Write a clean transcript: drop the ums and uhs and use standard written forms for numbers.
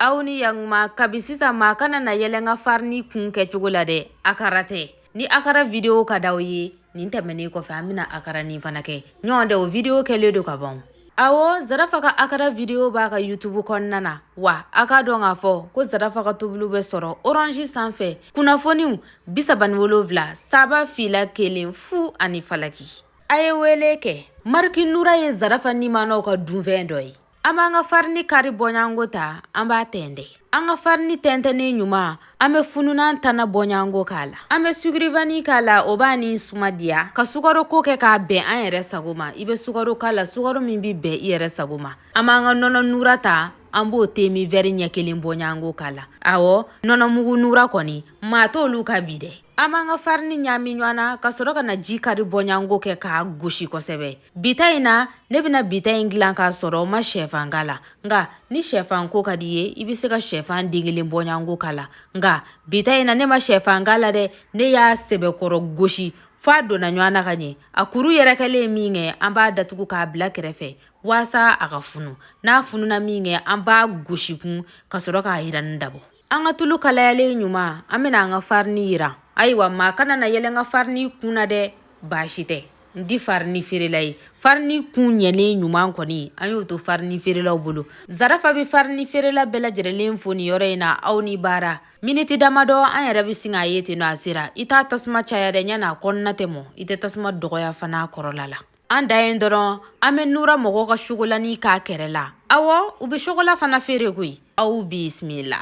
Aw ni yakuma. Kabi sisan, maa kana na yɛlɛ n ka farini kun kɛcogo la dɛ. Akara tɛ. Ni akara video ka d'aw ye, nin tɛmɛnen kɔfɛ, an bɛna akara nin fana kɛ ɲɔgɔn dɛ. O video kɛlen don ka ban. Awɔ, Zarafa ka akara video b'a ka YouTube kɔnɔna na. Wa a k'a dɔn k'a fɔ ko Zarafa ka tobiliw bɛ sɔrɔ Orange sanfɛ. Kunnafoniw 77 3 0 1 0 ani falaki. A ye wele kɛ. Mariki Nura ye Zarafa nimanaw ka dunfɛn dɔ ye. An b'an ka farini kari bɔɲango ta, an b'a tɛntɛn. An ka farini tɛntɛnnen ɲuman, an bɛ fununan tana bɔɲango k'a la. An bɛ sukiri k'a la, o b'a ni suma diya. Ka sukaro ko kɛ k'a bɛn an yɛrɛ sago ma. I bɛ sukaro k'a la, sukaro min bɛ bɛn i yɛrɛ sago ma. An b'an ka nɔnɔ nura ta, an b'o temi wɛri ɲɛ kelen bɔɲango k'a la. Awɔ, nɔnɔmugu nura kɔni, maa t'olu ka bi dɛ. An b'an ka farini ɲaami ɲɔgɔn na ka sɔrɔ ka na ji kari bɔɲango kɛ k'a gosi kosɛbɛ. Bi ta in na, ne bɛna bi ta in dilan k'a sɔrɔ ma shɛfan k'a la. Nka ni shɛfan ko ka di i ye, i bɛ se ka shɛfan den kelen bɔɲango k'a la. Nka bi ta in na, ne ma shɛfan k'a la dɛ. Ne y'a sɛbɛkɔrɔ gosi f'a donna ɲɔgɔn na ka ɲɛ. A kuru yɛrɛkɛlen min kɛ, an b'a datugu k'a bila kɛrɛfɛ waasa a ka funu. N'a fununa min kɛ, an b'a gosi kun ka sɔrɔ k'a yiranni dabɔ. An ka tulu kalayalen ɲuman, an bɛna an ka farini yiran. Ayiwa, maa kana na yɛlɛ n ka farini kun na dɛ. Baasi tɛ, n di farini feerela ye. Farini kun ɲɛlen ɲuman kɔni, an y'o to farini feerelaw bolo. Zarafa bɛ farini feerela bɛɛ lajɛlen fo nin yɔrɔ in na. Aw ni baara. Miniti damadɔ, an yɛrɛ bɛ sin k'a ye ten nɔ, a sera. I t'a tasuma caya dɛ, ɲan'a kɔnɔna tɛ mɔ. I tɛ tasuma dɔgɔya fana a kɔrɔla la. An da yen dɔrɔn, an bɛ Nura mɔgɔw ka sokolani k'a kɛrɛ la. Awɔ, u bɛ sokola fana feere koyi. Aw bisimila.